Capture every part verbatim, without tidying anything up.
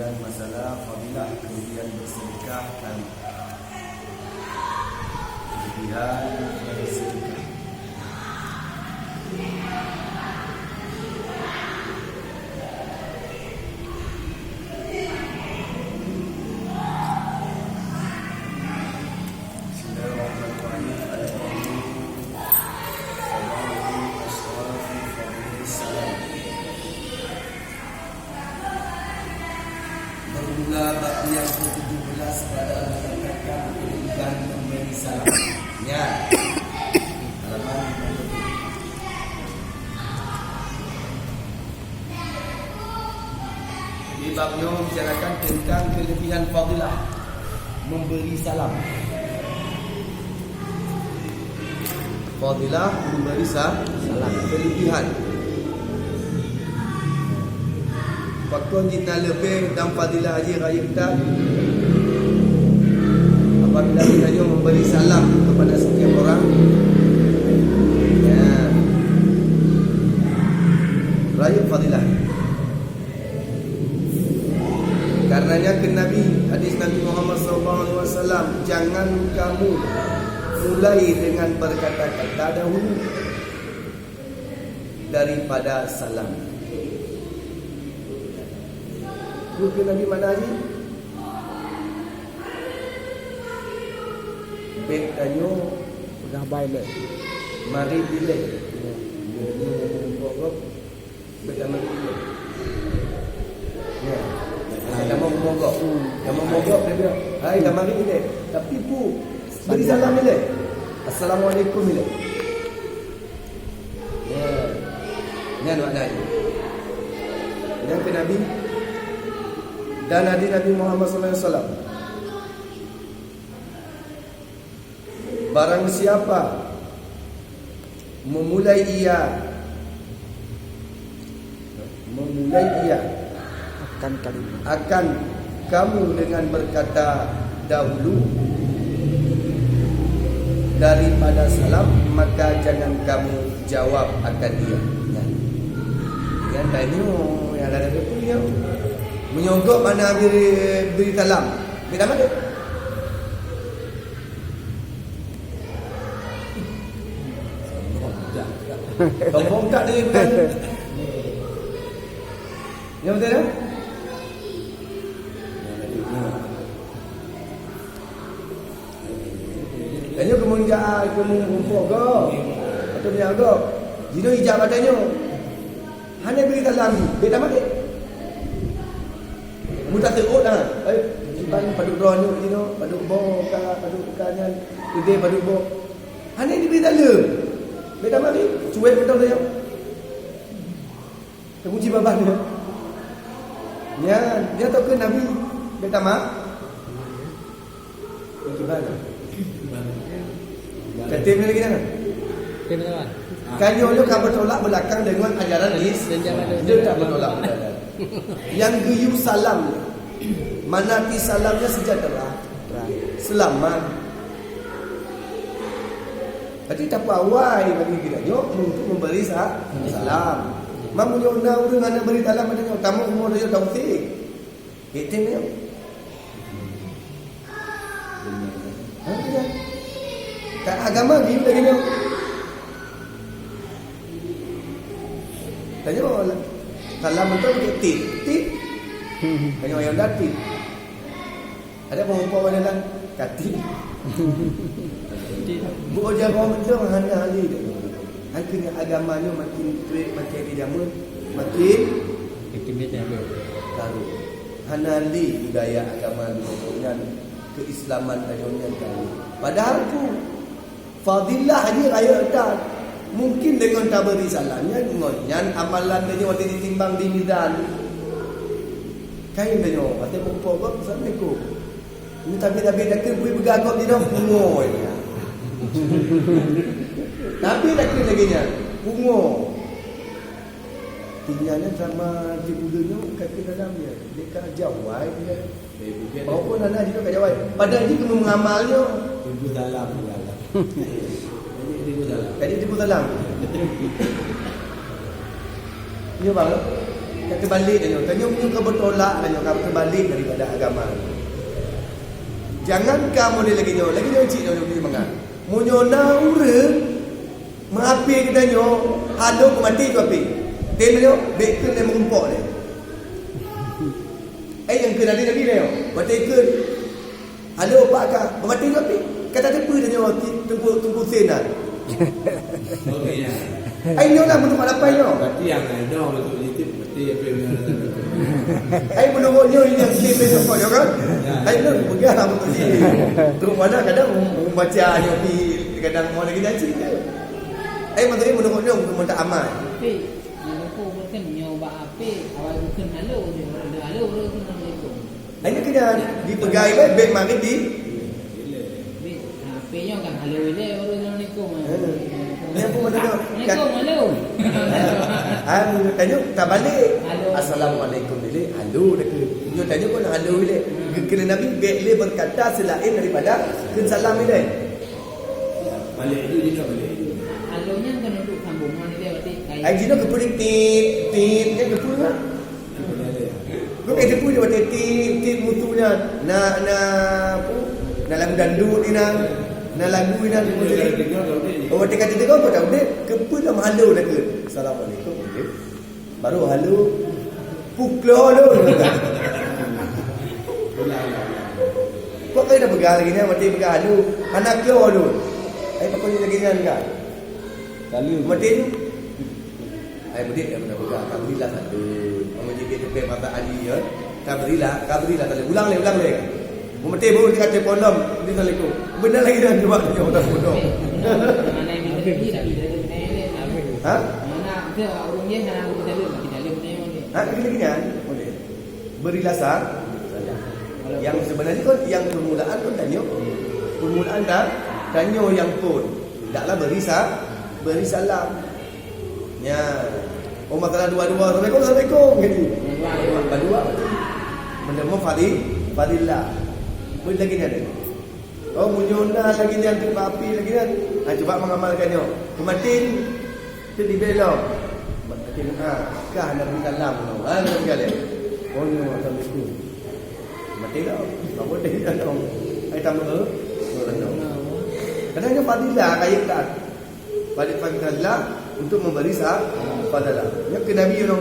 Masalah fadilah kelebihan bersedekah dan kelebihan bersedekah. Bismillahirrahmanirrahim. Al-Mu'min. Salam. Bermula bab yang ketujuh belas pada mengatakan kedudukan memberi salam. Ya. Halaman lima puluh tujuh. Di bab nyoe bicarakan tentang kelebihan fadilah memberi salam. Fadilah memberi sa-, salam. Kelebihan. Pakon jih na leubeh dan fadilah jih rayeuk that. Apabila kita nyoe memberi salam kepada setiap orang, ya, rayeuk fadilah. Karenanya kheun Nabi, hadis Nabi Muhammad sallallahu alaihi wasallam, "Jangan kamu mulai dengan berkata-kata dahulu daripada salam." Peue kheun Nabi makna jih? Bèk tanyoe peugah bai lé. Marit ilèe. Ya. Bèk tanyoe Bèk tamah ilèe. Ya. Tamah mogok. Tamah mogok dia bilang, "Hai, tamah ilèe." Tapi peue, bri salam ilèe. "Assalamualaikum" ilèe. Ya. Nyan makna jih. Nyan kheun Nabi. Dan hadis Nabi Muhammad sallallahu alaihi wasallam. Barang siapa memulai ia, memulai ia akan kalimat, akan kamu dengan berkata dahulu daripada salam, maka jangan kamu jawab akan dia. Nyan. Nyan tanyoe nyang ada di kuliah. Meunyoe gob hana bri, bri salam. Bri salam tu. Sombong that diri bukan? Ya, betul, ya? Tanyoe keumun jak, keumun rumpok gob. Atau minyak gob. Jinoe ijak bak tanyoe. Hana bri salam, bèk tamah. Meutateuôt ha. Eh, iban padub droe nyoe jinoe, padub boh ka, padub ka nyan, keudè padub boh. Hana jibri daleuem. Bèk tamah, cuek mantong saja. Teupuji babah nyoe. Nyan, nyan teuh kheun Nabi, bèk tamah. Bagaimana? Katem lagi jangan. Katem lagi. Kan nyoe ka bertolak belakang dengan ajaran Is-, dia tak bertolak belakang. Yang geuyue salam, mana ti salamnya sejahtera, selamat. Jadi tapeuawai bagi kita nyoe untuk memberi sa-, salam. Mamu nyoe na ureueng hana beri salam, ada nyoe tamu umur dia tahu sih. Item nyoe. Ha, iya. Ka agama di lagi nyoe. Tanyoe lah. Salam beutôi ke tip? Tip. Tanyoe yang dah tip. Ada pun umpama dalam kati. Bu jaroe beutôi hana ahli dia. Akhirnya agama nyoe makin tuet, makin dijameun, makin karu. Hana lé budaya agama lôn nyan, keuislaman tanyoe nyan ka lé. Padahai peue? Fadilah jih rayeuk that. Mungkin deungon tabri salam nyan, ngon nyan amalan tanyoe watèe jitimbang di mizan. Kain tanyoe, watèe muphom gob, "Assalamualaikum." Ni tapi, tapi takheun bri peugah gob jinoe, pungo. Tapi takheun lagèe nyan, pungo. Tinggal nyan sama di buleuen nyoe ka keu dalam nyan. Dia ka jawai dia. Walaupun hana jinoe ka jawai. Padahai jih keuneuk mengamal nyoe. Ibu dalam, ibu dalam. Jadi ibu dalam. Jadi ibu dalam. Iya, Bang. Teubalik tanyoe, tanyoe meunyoe ka beutolak, tanyoe ka teubalik daripada agama. Jangan ka model lagèe nyoe, lagèe nyoe cit tanyoe bri mangat. Meunyoe na ureueng meuhapé geutanyoe, halo peumaté keu hapé. Tem nyoe, bèk kheun lé meurumpok lé. Eh, nyang kheun Nabi, Nabi lé nyoe. Maté kheun. Halo, Pak Kak, peumaté nyoe pih. Kata teupeu tanyoe Teungku, Teungku Hussein na. Okey, ya. Ai nyoe lah meunurot lapan nyoe. Berarti yang ada untuk YouTube, berarti apa yang ada. Ai meunurot nyoe yang si besok kau kan? Ya. Ai nyoe peugah lah untuk si. Tu mana kadang um, um, baca nyoe pi kadang mau lagi ngaji tu. Ai maksudnya meunurot nyoe untuk minta amal. Tapi, yang aku bukan nyoe bak api, awal bukan halo je, halo, halo, halo, halo. Hanya kena dipeugah ilée, bèk marit di. Bèk, ha, pih nyoe kan halo ilée baru assalamualaikum. Ha. Ni aku mana tu? Assalamualaikum, halo. Ah, tanya tak balik. Halo. Assalamualaikum ilée, halo dah ke. Nyoe tanya pun halo ilée. Kena Nabi bèk lé berkata selain daripada kheun salam ilée. Balik itu dia balik itu. Halo nyan kan untuk sambungan ilée berarti kain. Ai jinoe keupeue tit, tit, kan keupeue kan? Kok eh, teupeu watèe tiep-tiep mutu nyan, na, na, apa, na lagu dangdut inan, na lagu inan, oh, watèe ka teudeungoe, kok dah udép, keupeue lam halo dah ke? Assalamualaikum, udép. Baru halo, puklo lôn. Kok kau dah peugah lagi nyan, watèe peugah halo, hana klo lôn. Ai, pakon lagi nyan kan? Lalu. Mati tu. Hai murid yang pernah pegang, ka berilah satu. Mama jadi tepi mata Ali ya. Ka berilah, ka berilah satu. Ulang lagi, ulang lagi. Mama teh baru dia kata pondom, dia tak lekuk. Benar lagi dah jawab dia orang pondom. Mana yang kita kita kita kita. Ha? Mana ada orang yang nak kita kita kita kita. Ha, kita lagi kan? Boleh. Berilah sa-, salam. Yang sebenarnya kan, yang permulaan kan tanyoe. Permulaan dah, tanyoe yang pun. Tidaklah beri sa-, beri salam. Ya. Oh, masalah dua-dua. Assalamualaikum, assalamualaikum. Jadi, dua-dua. Menerima fadi-, fadilah. Boleh lagi ni ada. Oh, meunyoe na lagi nyan teuk bak api lagi nyan. Ha, cuba mengamalkan nyoe. Keumatin, teuk dibelom. Makin, ha, kah Nabi salam tu. Ha, Nabi kalian. Oh, nyoe macam itu. Mati dah. Apa dia dah tahu? Hai, tambah ke? Meureunoe. Kadang nyoe fadilah, kayek tak. Fadi-, fadilah untuk memberi sa-, fadilah. Nyoe ke Nabi, you know.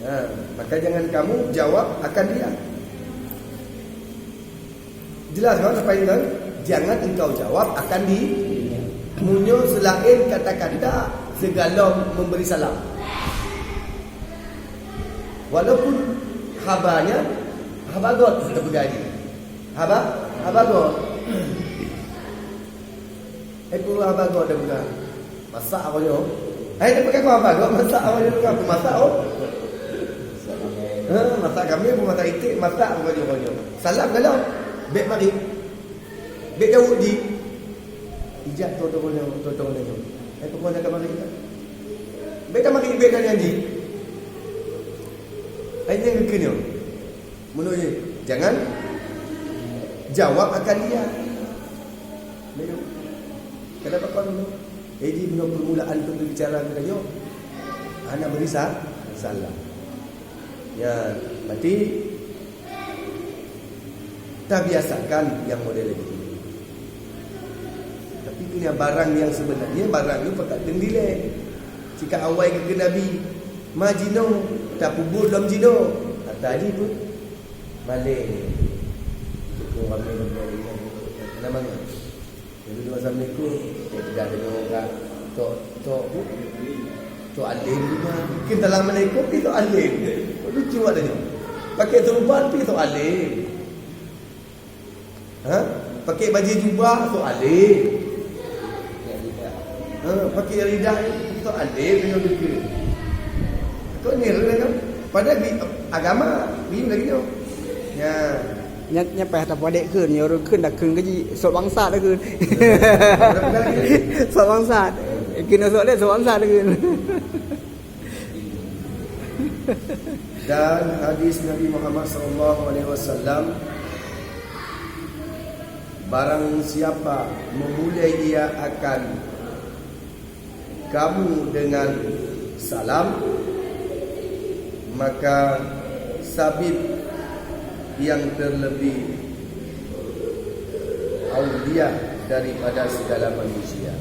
Ha, maka jangan kamu jawab akan dia. Jelas kan apa yang tahu? Jangan engkau jawab akan di-, meunyoe selain kata-kata sigohlom memberi salam. Walaupun habanya haba got kita peugah. Haba, haba got. Eh, peue haba got dia peugah. Masak apa nyoe? Eh, dia peugah apa haba got? Masak apa nyoe? Peugah apa masak, oh? Ha, masak kambing, masak iték, masak apa nyoe, apa nyoe. Salam dalam. Bèk marit. Bèk jaweueb jih. Ijak tuan-tuan nyoe, tuan-tuan nyoe. Eh, pokok dah ka marit dah. Bèk ka marit, bèk ka janji. Hai nyan keuh nyoe. Meunurot nyoe, jangan jawab akan dia. Betul. Kenapa kau ni? Jadi, meunyoe permulaan untuk berbicara kita nyoe, hana beri sa-, salam. Ya, berarti tabiasakan yang model itu. Tapi punya barang yang sebenarnya, barang itu pakat dilèe. Jika awai ke Nabi, ma jinoe, tapeubuet lom jinoe. Kata ji pun, malèe. Cukup ramai lom. Nama nggak? Jadi, dua assalamualaikum. Eh, tidak ada orang kat tok, tok, bu. Tok alim juga. Mungkin dalam assalamualaikum, pi tok alim. Lucu ada ni. Pakai turban, pi tok alim. Ha? Pakai baju jubah, tok alim. Ha? Pakai ridah, tok alim, dengan dukun. Kok ni, kan? Padahal di agama, ni lagi tu. Ya. Nyan, nyan payah tapadek kheun, nyoe ureueng kheun dah kheun gaji, sok bangsat dah kheun. Sok bangsat. Kheun sok lé, sok bangsat dah kheun. Dan hadis Nabi Muhammad sallallahu alaihi wasallam, barang siapa memulai ia akan kamu dengan Salam, maka Sabit yang terlebih aulia daripada segala manusia.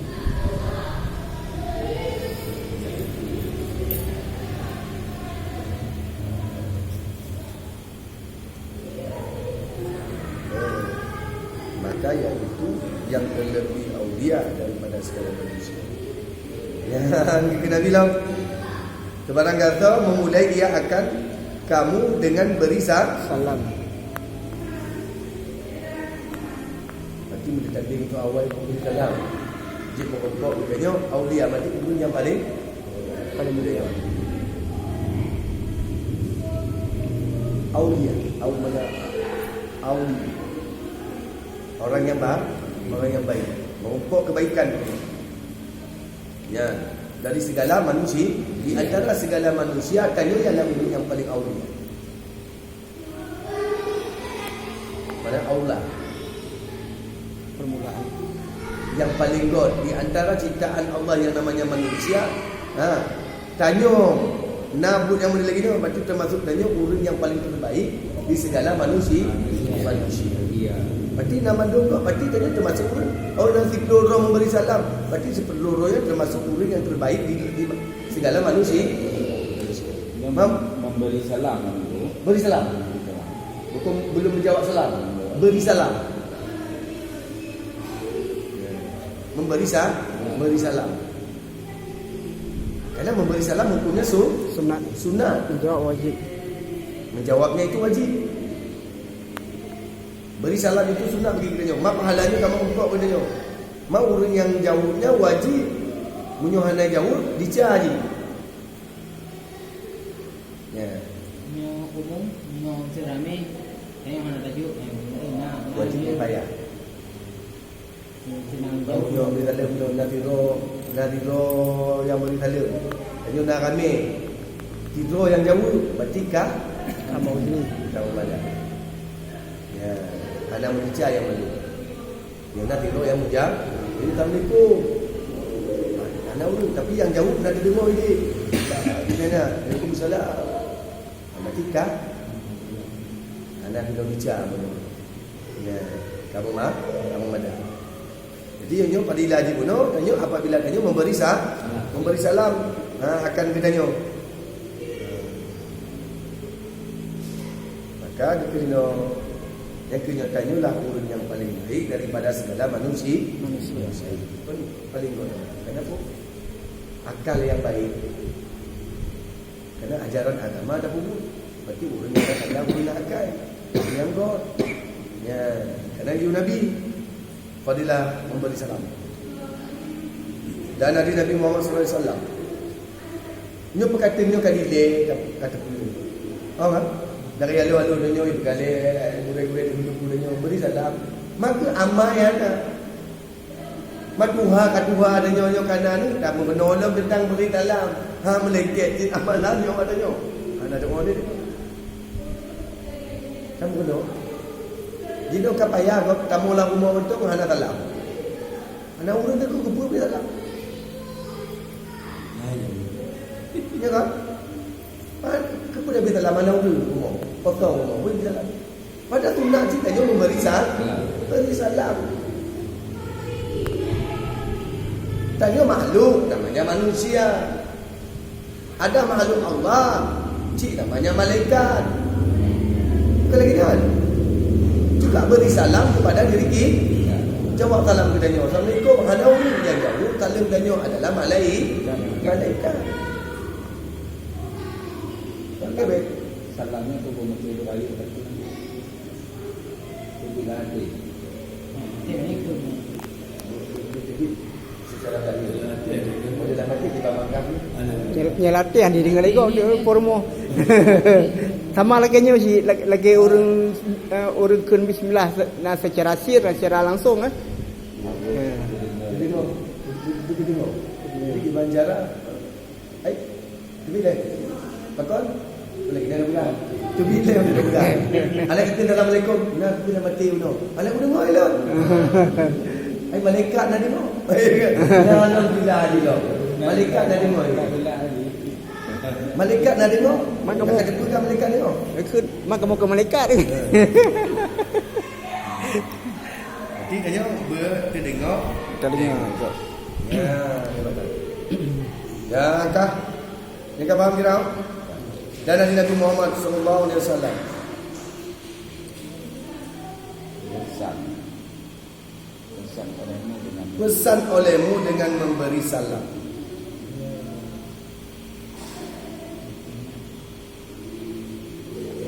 Maka yaitu yang terlebih aulia daripada segala manusia. Nyang keunan bilang, barang gasoe memulai ia akan kamu dengan beri sa- Salam. Berarti meutanding tu awai beri salam. Jeuet meurumpok geutanyoe aulia, berarti ureueng nyang paling Paling mulia. Aulia, au mana? Aulia. Orang yang ba-, orang yang baik. Meurumpok kebaikan. Ya, dari segala manusia, di antara segala manusia, tanyoe ialah ureueng yang paling aulia. Mana Allah? Permulaan. Yang paling göt di antara ciptaan Allah yang namanya manusia. Ha, tanyoe na buet nyang model lagèe nyoe, berarti termasuk tanyoe ureueng yang paling terbaik di segala manusia. Manusia. Iya. Berarti na mandum göt, berarti tanyoe termasuk ureueng. Oh, na siplôh droe memberi salam, berarti siplôh droe nyan termasuk ureueng yang terbaik di, di segala manusia. Mem- memberi salam itu. Beri salam. Bukan, belum menjawab salam. Beri salam. Memberi sa-, memberi salam. Karena memberi salam hukumnya su-, Sunat. Sunat. Menjawab wajib. Menjawabnya itu wajib. Beri salam itu sunat bagi geutanyoe. Mak pahalanya kamoe umpok geutanyoe. Mak ureueng nyang jaweueb nyan wajib. Meunyoe hana jaweueb, dica jih. Ya. Nyoe umum, nyoe ramé, eh, hana tajok, eh, na, na, wajib na. Kifayah. Nyoe senang. Baru jaweueb. Nyoe beri salam, nyoe na sidroe, na sidroe nyang beri salam. Nyoe na ramé. Sidroe nyang jaweueb, berarti ka? Ka meunang. Ka meunang. Ya, hana meulica nyang mandum. Nyang na sidroe nyang meuja-, jadi, "Assalamualaikum." Hana ureueng, tapi nyang jaweueb na teudeungoe idéh. Di sana, "Waalaikumsalam." Berarti ka? Hana sidroe bica bunoe. Ya, kamu ma-, kamu madah. Jadi, nyoe fadilah jih bunoe, nyoe apabila tanyoe memberi sa-, memberi salam, ha, akan geutanyoe. Maka dikeunoe, nyang keunoe tanyoe lah ureueng nyang paling baik daripada segala manusia. Manusia. Paling, paling guna. Kenapa? Akal yang baik. Karena ajaran agama ada bubuih. Berarti ureueng nyang ada ureueng nyang akal. Nyang göt. Ya, karena yue Nabi. Fadilah memberi salam. Dan hadis Nabi Muhammad sallallahu alaihi wasallam. Nyoe peukatan nyoe ka dilée, ka, ka teupeue. Faham, kan? Dari alo-alo donya, ipeugah lé gurée-gurée, teungku-teungku donya, beri salam. Maka amai hana. Matuha ka tuha donya nyoe kana ni, tak meukeunong lom teuntang beri salam. Ha, meulengket cit amalan nyoe donya. Hana deungoe lé. Kan meukeunong. Jinoe ka payah gob tamu lam rumoh mantong hana salam. Hana ureueng teuka keupeue bri salam. Ya kan? Ha, keupeue bri salam hana ureueng rumoh. Kosong rumoh, bri salam. Padahai sunat cit tanyoe memberi sa-, beri salam. Tanyoe makhluk, namanya manusia. Ada makhluk Allah, cit namanya malaikat. Bukan lagèe nyan. Juga beri salam kepada diri kita. Jawab salam geutanyoe, "Assalamualaikum." Hana ureueng nyang jaweueb, salam geutanyoe adalah malai-, malaikat. Oke, baik. Salamnya tu betul-betul baik, betul. Itu bila ada. Jadi, secara tadi, boleh dapat kita makan. Nyel-, nyelatih di dengan lego, dia promo. Sama lagèe nyoe cit, lag-, lagèe ureueng, eh, ureueng kheun bismillah se-, na secara sir, na secara langsung, eh. Jadi, mau, jadi, mau. Jadi, gimana cara? Hai, teubiet lé. Pakon? Boleh, kena peugah. Teubiet lé, boleh peugah. Alah kata, "Assalamualaikum." Nah, aku dah mati bunoe. Alah, aku deungoe lom. Hai, malaikat na deungoe. Ya, alhamdulillah, alhamdulillah. Malaikat na deungoe. Malaikat na deungoe. Mak kamoe. Ka teupeue ka malaikat deungoe. Ikut mak kamoe ke malaikat. Jadi tanyoe beuteudeungoe. Teudeungoe. Ya, ya, betul. Ya, kah? Nyang ka paham kira? Dan dari Nabi Muhammad sallallahu alaihi wasallam. Pesan. Pesan olehmu dengan Pesan olehmu dengan memberi salam.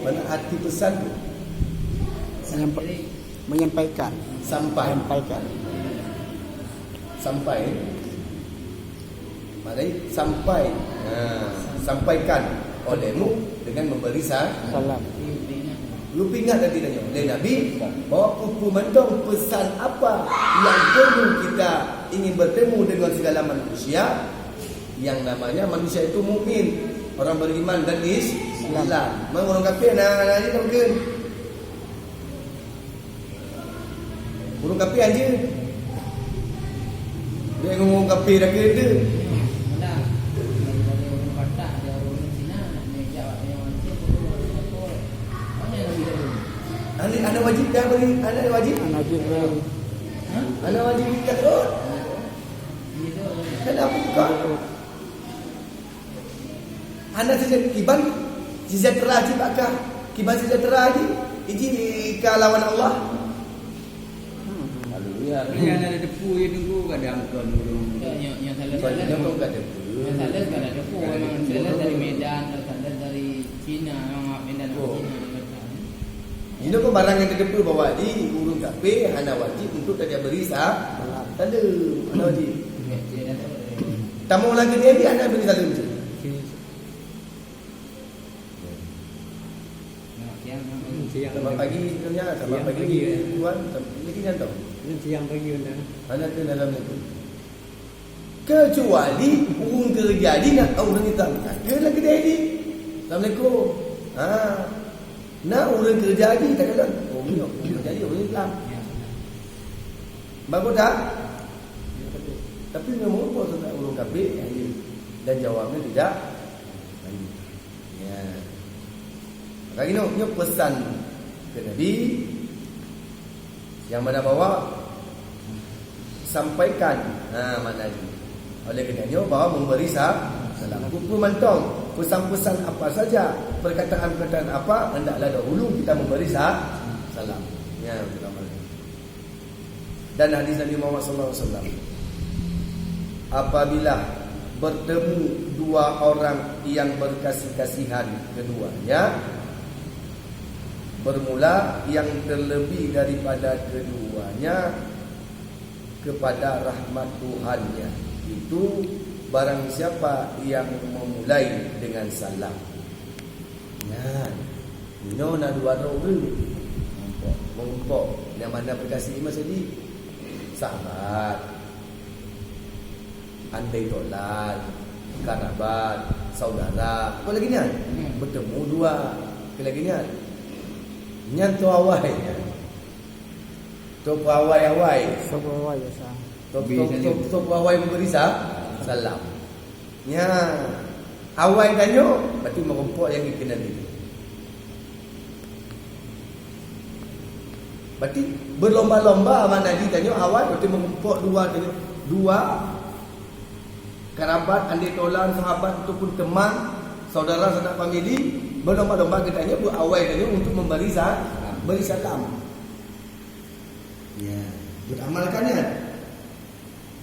Mana arti pesan tu? Menyampa-, menyampaikan. Sampai. Menyampaikan. Sampai. Maknanya sampai. Ha, sampaikan olehmu dengan memberi sa-, Salam. Lôn peuingat tadi tanyoe lé Nabi, bahwa peue-peue mantong pesan apa yang perlu kita ingin bertemu dengan segala manusia, yang namanya manusia itu mukmin, orang beriman dan is-, Islam. Islam. Memang orang kafir na, na, na, na, Ureueng kafé hanjeuet. Bèk ngon ureueng kafé dak keuneuk. Hana, hana wajib dah bri, hana wajib. Hana wajib bri. Hana wajib bri dah turun. Kenapa bukan? Hana seja-, kiban sejahtera jih bak kah, kiban sejahtera jih, iji ka lawan Allah. Haleluya. Tapi kan ada depu je tunggu, kadang kon ureueng. Ya, yang, yang salah, Kon salah. Nyokong ka depu. Yang salah kan ada depu, Ada yang depu. Salah dari Medan, yang salah dari Cina, yang Medan, Oh. Cina, yang kata. Jinoe pun barang nyang teudeungoe bahwa di ureueng kafé hana wajib untuk tajak bri sa-, saleuem. Hana wajib. Tamong lam keudè jih hana bri saleuem cit. Selamat pagi, sebenarnya. Selamat pagi, pagi, ya. Tuan. Lagi nyang tahu. Siang pagi, Wan. Hana keu dalam itu. Kecuali ureueng keureuja jih na ureueng Islam. Ka keu lam keudè jih. Assalamualaikum. Ha. Na ureueng keureuja jih, takalon. Oh, nyoe ureueng keureuja jih ureueng Islam. Bagus tak? Tapi meunyoe meurumpok teuntang ureueng kafé, ya, dan jawabnya tidak. Ya. Maka inoe, nyoe pesan keu Nabi, nyang mana bahwa sampaikan, ha, makna jih. Oleh kerana nyoe bahwa memberi sa-, salam. Peue-peue mantong, pesan-pesan apa saja, perkataan-perkataan apa, hendaklah dahulu kita memberi sa-, salam. Ya, betul amalkan. Dan hadis Nabi Muhammad sallallahu alaihi wasallam, apabila bertemu dua orang yang berkasih-kasihan keduanya, bermula yang terlebih daripada keduanya kepada rahmat Tuhannya, itu barang siapa yang memulai dengan salam. Nyan, nyoe na dua droe ureueng. Meurumpok. Nyang mana berkasih iman jadi sahabat, andai tolan, karabat, saudara. Apa lagi nyan? Hmm. Bertemu dua. Apa lagi nyan? Nyan tu awai nyan. Toh peuawai-awai. Toh peuawai biasa. Toh, toh, toh, toh peuawai memberi sa-, salam. Nya, awai tanyoe, berarti meurumpok nyang dikeue Nabi. Berarti berlomba-lomba makna jih tanyoe awai, berarti meurumpok dua tanyoe, dua kerabat, andai tolan, sahabat ataupun teman, saudara sanak famili, berlomba-lomba geutanyoe beuawai tanyoe untuk memberi sa-, beri salam. Ya, beramalkan nyan.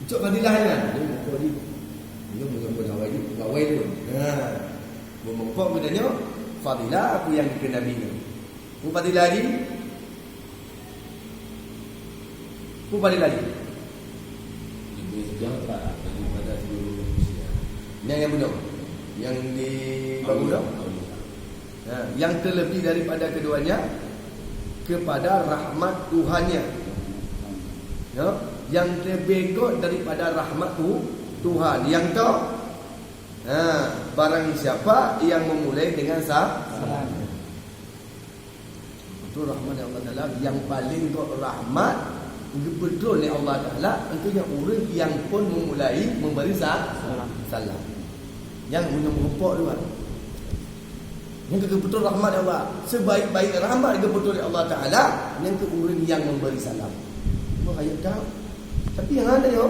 Cok fadilah nyan. Dia meurumpok di. Dia meurumpok awai di, awai tu. Ha. Meurumpok geutanyoe fadilah apa yang dikeue Nabi nyoe. Peue fadilah jih? Peue fadilah jih? Lebih sejahtera daripada seluruh manusia. Nyang, nyang bunoe? Nyang di Bagudoh? Aulia. Ha, yang terlebih daripada keduanya, kepada rahmat Tuhannya. Ya, yang lebih kot daripada rahmat tu-, Tuhan. Yang tu, ha, barang siapa yang memulai dengan sa-, Salam. Itu rahmat Allah Taala yang paling kok rahmat Geupeutron lé Allah Taala, engkeu nyan ureuëng nyang phon meumulai memberi sa-, salam. Nyang meunyoe meurumpok dua. Nyang geupeutron rahmat Allah. Sebaik-baik rahmat geupeutron lé Allah Taala, nyang keu ureuëng nyang memberi salam. Wah, ayat dah. Tapi nyang ada nyoe.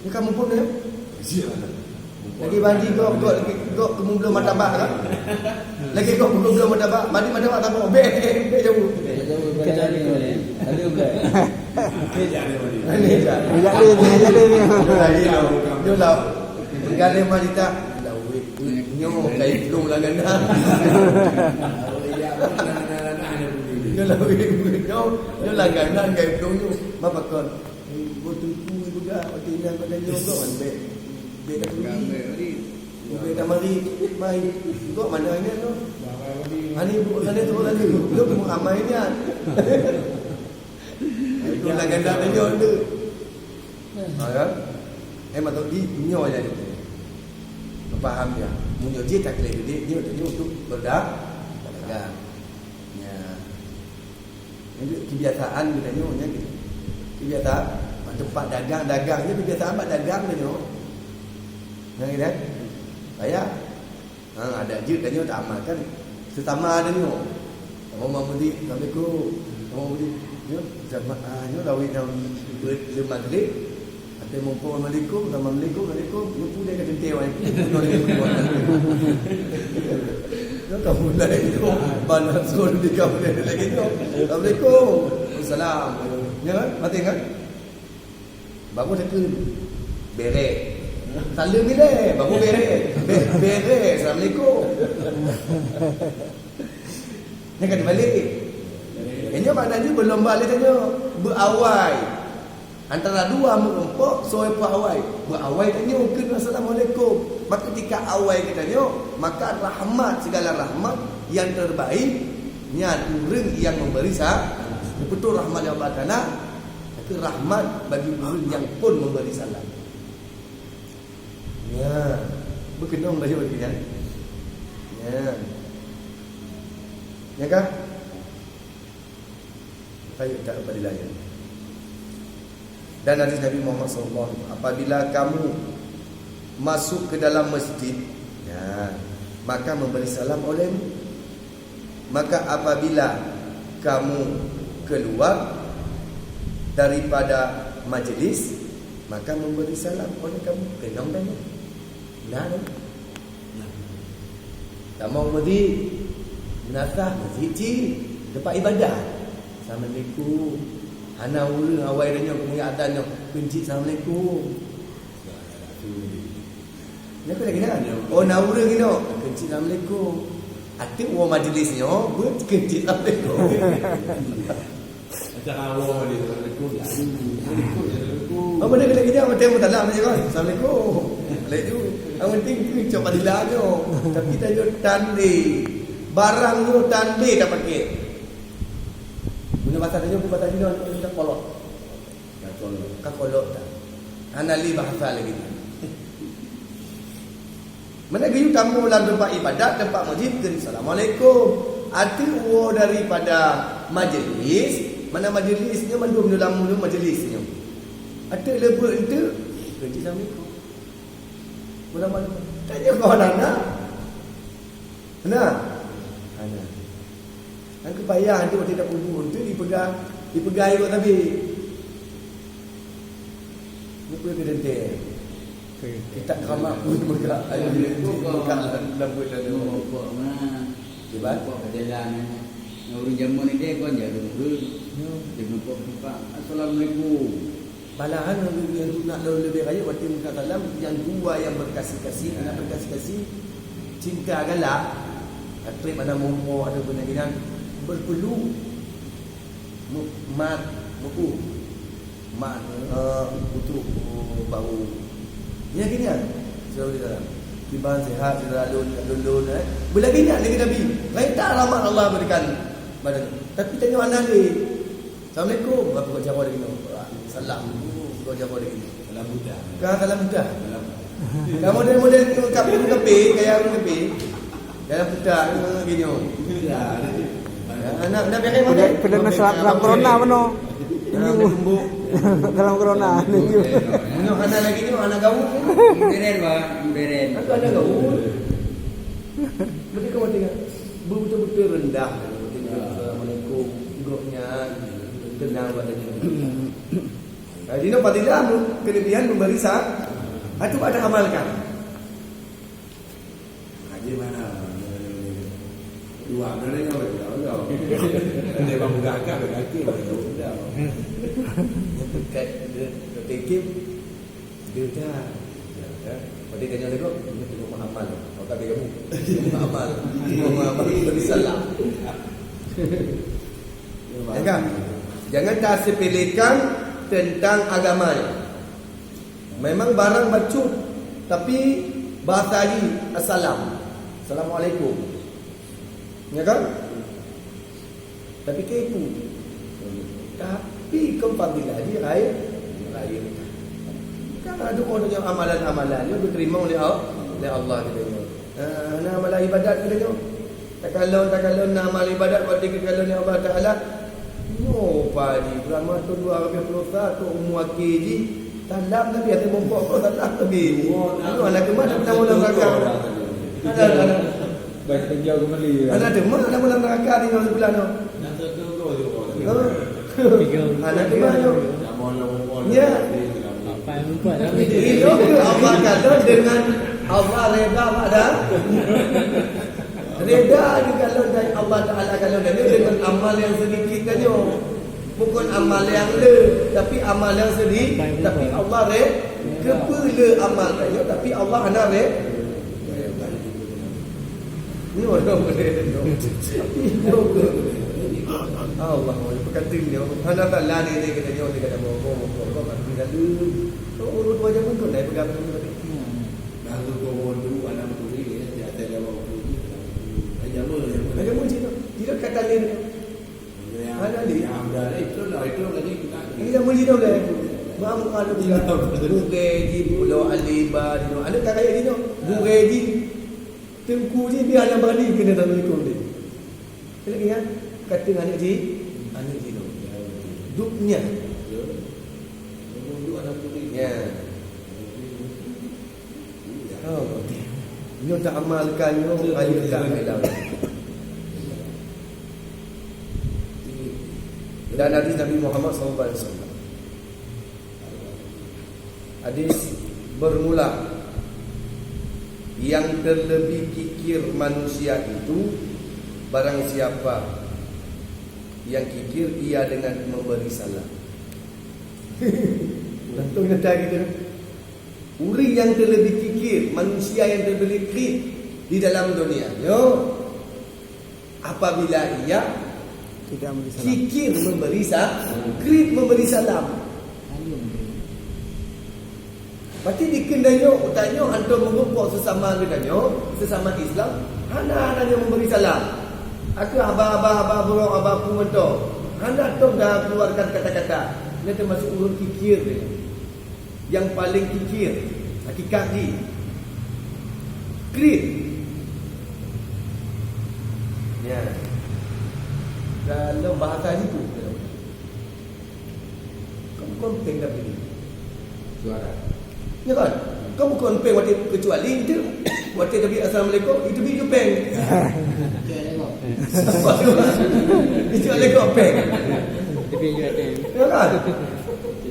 Ni kamu pun ya? Lagi banji gok, gok, gok kemudian martabak kan? Lagi gok kemudian martabak, mandi martabak tak mau. Bek, bek, bek jauh. Kejadian ni, ada ugai. Ini dah. Jadi, jadi ni. Yolah. Penggalai malita. Nyoe kai pelong langganan. Nyoe lah, nyoe, nyoe langganan kai pelong nyoe. Bapa kon. Ibu teungku ibu ga, waktu inah pada nyoe kok kan bek. Bek dah tuli. Bek dah mari, mai. Kok mana inah tu? Ani bu sana tu lagi. Lu mau amai ni. Itu langganan nyoe tu. Ha, kan? Eh, maksud di nyoe jadi. Paham ya? Meunyoe jih tak kira gede, nyoe, nyoe untuk berda-, berdagang. Ya. Jadi kebiasaan kita nyoe, ya, gitu. Kebiasaan, tempat dagang, dagang je kebiasaan bak dagang dia nyoe. Nah, gitu, kan? Saya Ha, ada jeuet tanyoe taamalkan sesama tanyoe. Kamoe mak mudik, "Assalamualaikum." Kamoe mudik, "Nyoe, jamaah nyoe lawét nyang beuet lheueh magrib." Até mumpung, "Assalamualaikum, assalamualaikum, assalamualaikum." Nyoe pun dia ka teuntèe awak nyan. Nyoe ka mulai nyoe, bana sur di kamoe lagi nyoe. "Assalamualaikum." "Waalaikumsalam." Nyan kan? Maté kan? Baru takheun, "Bereh." Saleuem ilèe, baru bereh. Be-, bereh, "Assalamualaikum." Nyan ka teubalik. Nyoe makna jih berlomba lé tanyoe. Beuawai. Antara dua meurumpok, soe peuawai. Beuawai tanyoe kheun, "Assalamualaikum." Maka ketika awai geutanyoe, maka rahmat, segala rahmat yang terbaik, nyan ureueng nyang memberi sa-, beutôi rahmat dari Allah Taala, Tapi rahmat bagi ureueng nyang phon memberi salam. Ya, beukeunong dah jaweueb nyan. Ya. Ya kah? Ayo tak pada lain. Dan hadis Nabi Muhammad sallallahu alaihi wasallam, "Apabila kamu masuk ke dalam masjid, ya, maka memberi salam olehmu." Maka apabila kamu keluar daripada majlis, maka memberi salam oleh kamu. Keunong dah nyan. Nah, nah. Tamong masjid, meunasah masjid cit, teumpat ibadah. Assalamualaikum. Hana ureueng awai tanyoe keumuyak adzan nyoe, keuncik assalamualaikum. Nyan keuh lagèe nyan. Oh, na ureueng inoe. Keuncik assalamualaikum. Até woe majlis nyoe, beuet keuncik assalamualaikum. Macam awak dia, assalamualaikum. Assalamualaikum. Apa dia kena kerja, macam salam je kan. Assalamualaikum. Alaikum. Yang penting tu cok padila nyoe. Tapi tanyoe tandé. Barang nyoe tandé tapaké. Guna bahasa tanyoe, bahasa Cina, kita kolok. Ka kolok. Ka kolok dah. Hana lé bahasa lagi. Mana geuyue tamu lam teumpat ibadat, teumpat masjid, kheun, "Assalamualaikum." Até woe daripada majlis, mana majlis nyoe mandum nyoe lam nyoe majlis nyoe. Até leubeh enteuk, kheun, "Assalamualaikum." Ulama, tanya kawan anak. Nah. Nah. Nyang keu payah tu, watèe tapubuih, tu dipeugah, dipeugah iwak sabe. Nyoe peue keu teuntèe? Kita kama pun peugah. Ayo, buka lam buet lalu. Buka mana? Kiban? Buka jalan. Nah, ureueng jameun ni dia kon jalan ureueng. Ya. Dia buka buka. Assalamualaikum. Malahan ureueng nyang sunat lôn leubeh rayeuk watèe meusalam, nyang dua nyang berkasih-kasih, nak berkasih-kasih, cinta galak, ka trép hana muphom ataupun nyang kinan, berpeluh, mu-, mat, muphom, mat, eh, utuh, oh, bahu. Nyang kinan, selalu di dalam. Kiban sihat, syedara lôn, lôn, lôn, eh. Beulagèe nyan lagèe Nabi. Laén that rahmat Allah berikan pada. Tapi tanyoe hana lé. Assalamualaikum. Apa kau jawab lagi tu? Salam. Kau jawab lagi tu. Salam buta. Ka salam buta. Salam. Ka model-model tu kafé, kafé, gaya kafé. Dalam putar, eh, gini. Putar. Ya, anak, anak beri mana? Peudah, peudah na dalam corona mana? Ah, tumbuk. Dalam corona, meunyoe hana lagi nyoe, anak gaul. Modern, Pak, modern. Aku anak gaul. Mereka mau tengok. Betul-betul rendah. Assalamualaikum. Gopnya tenang pada diri. Nah, jadi, fadilah, kelebihan memberi sa-, itu ada amalkan. Haji mana? Dua kali nyawa dia, dia. Dia bang mudah agak, dia kaki, dia mudah. Dekat, dia, dia fikir, dia dah. Ya, ya. Pada tanya dia, dia tengok amal. Maka dia kamu, amal. Tengok amal, dia salah. Ya kan? Jangan tersepelekan tentang agama. Memang barang bacut, tapi bahasa haji, "Assalam. Assalamualaikum." Ya kan? Tapi kepu. Tapi kon fadilah haji lain, lain. Kan ada orang yang amalan-amalan yang diterima oleh Allah, oleh Allah kita ni. Ah, na amal ibadat kita nyoe. Takalon, takalon na amal ibadat, berarti takalon Allah Taala. Nyoe padi, beurama tahun dua ribu dua puluh satu, umur akhé jih, salam Nabi, hati mumpok ko salam Nabi. Anu, anak keumah dah pernah mula neraka. Ada, ada. Baik, kerja kembali. Anak keumah dah mula neraka di dalam bulan tu. Ha? Anak keumah tu. Ya. Itu ke Allah kata dengan Allah reda pada. Reda dikalon dari Allah Taala, kalau dari dengan amal yang sedikit tanyoe. Bukan amal yang le, tapi amal yang sedikit, tapi Allah re-, keupeu le amal tanyoe, tapi Allah hana re-, ni orang boleh. Allah, peukateung nyoe. Hana salah ni, ni kita nyoe, ni kata bohong, bohong, bohong, tapi lalu. Oh, urut dua jam pun dah pegang tu tadi. Lalu kau bodoh, anak murid, ya, dia ada jawab tu. Aja mula, aja mula. Aja mula cina. Tidak kata dia. Ada di. Yang dah itu lah, itu lagi kita. Ini dah mula cina dah. Maaf, ada dia. Bukan di Pulau Aliba, di mana? Ada tak kaya di mana? Bukan di. Teungku jih biar nyang bani keuneuk tameulakon deh. Lagi nyan, kata aneuk jih, aneuk jih lom. Duknya. Ya. Oh, nyoe tak amalkan nyoe, ayo tak amalkan. Dan hadis Nabi Muhammad sallallahu alaihi wasallam. Hadis bermula, yang terlebih kikir manusia itu, barang siapa yang kikir, ia dengan memberi salam. Tentu kita gitu. Ureuëng yang terlebih kikir, manusia yang terlebih kikir di dalam dunia. Yo. Apabila ia tidak memberi salam. Kikir memberi sa-, kikir memberi salam. Berarti dikeue tanyoe, tanyoe antom meureumpok sesama geutanyoe, sesama Islam, hana, hana tanyoe memberi salam. Aku haba-haba, haba buruk, haba peue mantong. Hana tom dah keluarkan kata-kata. Ini termasuk ureuëng kikir dia. Yang paling kikir, hakikat jih. Krit. Ya. Dalam bahasa jitu. Kamu kon péng dah beli. Suara. Ya kan? Kamu kon péng waktu kecuali itu, waktu Nabi assalamualaikum, itu beli péng. Itu alaikum péng. Ya kan?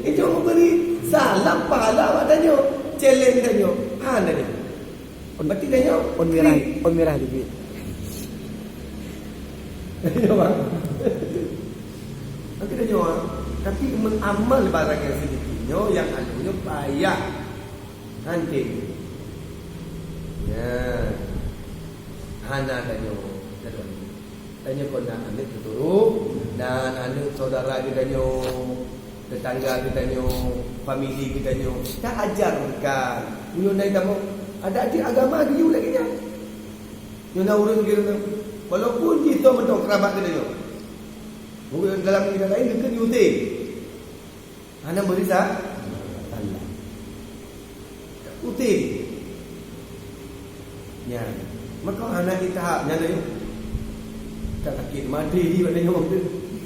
Itu memberi salam pahala awak tanyoe, challenge tanyoe. Ha, tanyoe. Berarti tanyoe on mirah, on mirah dikit. Ya, bang. Tapi tanyoe, tapi mengamal barang yang sedikit nyoe, yang anu nyoe payah. Hanté. Ya. Hana tanyoe. Tanyoe kon na aneuk teuturun, na aneuk saudara geutanyoe, tetangga geutanyoe, famili geutanyoe. Ta ajarkan. Nyoe na kamoe ada di agama geuyue lagée nyan. Nyoe na ureuëng geuyue, walaupun jih toh mantong keurabat geutanyoe. Ureuëng dalam negara laén geukheun diusé. Hana beri sa-, salam. Utem. Nyan. Maka hana jitahap nyan lagèe nyoe. Ka sakét maté jih bak tanyoe tu.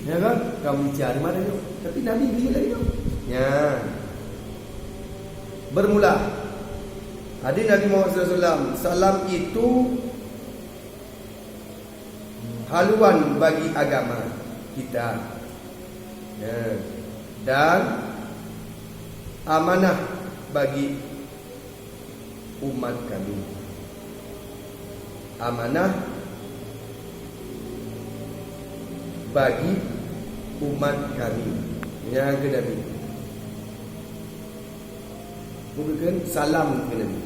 Ya kan? Ka meulica di mata nyoe. Tapi Nabi geuyue lagèe nyoe. Nyan. Bermula. Hadis Nabi Muhammad sallallahu alaihi wasallam, salam itu haluan bagi agama kita. Ya. Dan amanah bagi umat kami. Amanah bagi umat kami. Nyan keu Nabi. Bukan salam keu Nabi.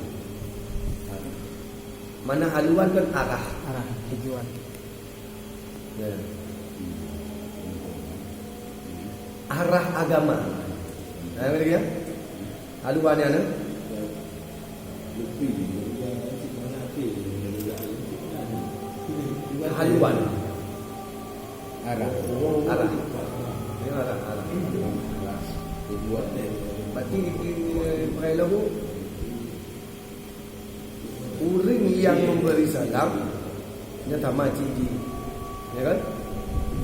Mana haluan kan arah. Arah tujuan. Ya. Arah agama. Nah, betul ya? Haluan ya, nah? Haluan. Arah. Arah. Ya, arah, arah. Berarti di, di, di, Ureuëng nyang memberi salam, nyan sama cit jih, ya kan?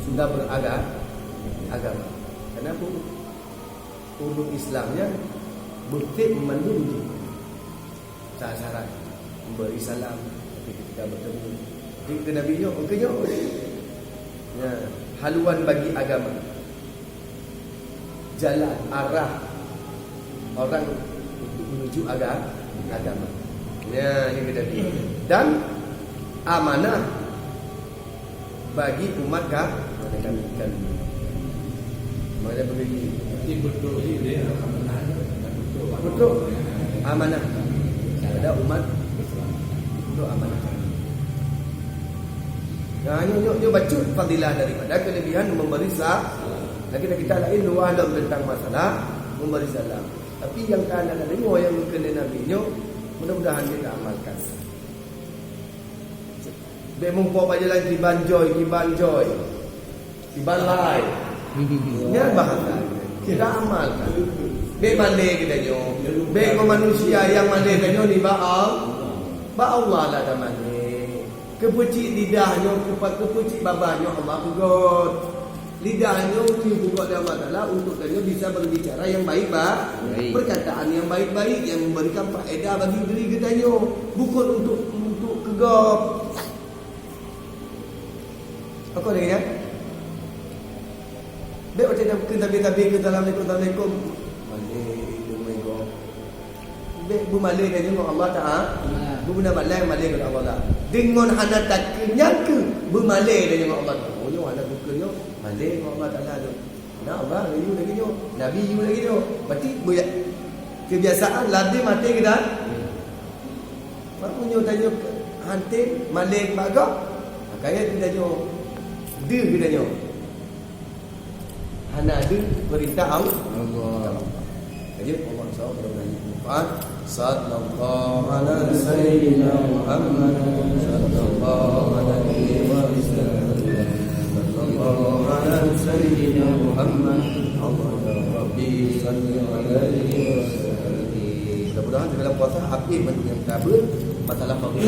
Sudah beraga-, agama. Karena ureuëng Islam nyan beutôi mandum jih. Syarat-syarat memberi salam, tapi ketika bertemu, jadi keu Nabi nyoe, keu nyoe. Ya, haluan bagi agama. Jalan, arah orang untuk menuju aga-, agama. Ya, ini kita. Dan amanah bagi umat ka-, kami, kami. Mana begini? Berarti betul ni dia amanah. Betul. Amanah. Ada umat Islam. Betul amanah. Nah, nyoe, nyoe, nyoe bacut fadilah daripada kelebihan memberi sa-, lagi kita lain luar dalam tentang masalah memberi salam. Tapi nyang ka na deungoe nyang keu Nabi nyoe, mudah-mudahan kita amalkan. Bèk muphom bak jalan kiban joi, kiban joi. Kiban lai. Nyan bahasa. Kita amalkan. Bèk malèe geutanyoe. Bèk keu manusia nyang malèe tanyoe nibak Allah. Bak Allah lah tamalèe. Keupeucit lidah nyoe, keupa-, keupeucit babah nyoe Allah peugöt. Lidah nyoe geupeugot lé Allah Taala untuk tanyoe bisa berbicara yang baik ba-, Baik. perkataan yang baik-baik yang memberikan faedah bagi diri geutanyoe, bukan untuk, untuk keu gob. Apa dia kata? Bèk watèe tabé-tabé keu assalamualaikum, assalamualaikum. Malèe, deungon gob. Bèk beumalèe tanyoe ngon Allah Taala. Bubena malèe, malèe ngon Allah. Deungon hana takeunyang keu beumalèe tanyoe ngon Allah Taala. Oh, nyoe hana takeunyang, malèe ngon Allah Taala tu. Nah, Allah geuyue lagèe nyoe, Nabi geuyue lagèe nyoe. Berarti beu-, kebiasaan ladé maté kita. Mak meunyoe tanyoe hanté malèe bak gob, makanya kita nyoe deuh kita nyoe. Hana deuh peurintah Allah. Allah. Jadi, Allah subhanahu wa taala manfaat. Sallallahu ala sayyidina Muhammad. Sallallahu alaihi wasallam. Sallallahu ala sayyidina Muhammad. Allahumma rabbi salli alaihi wasallam. Mudah-mudahan dalam puasa habis banyak yang kabur masalah fadilah.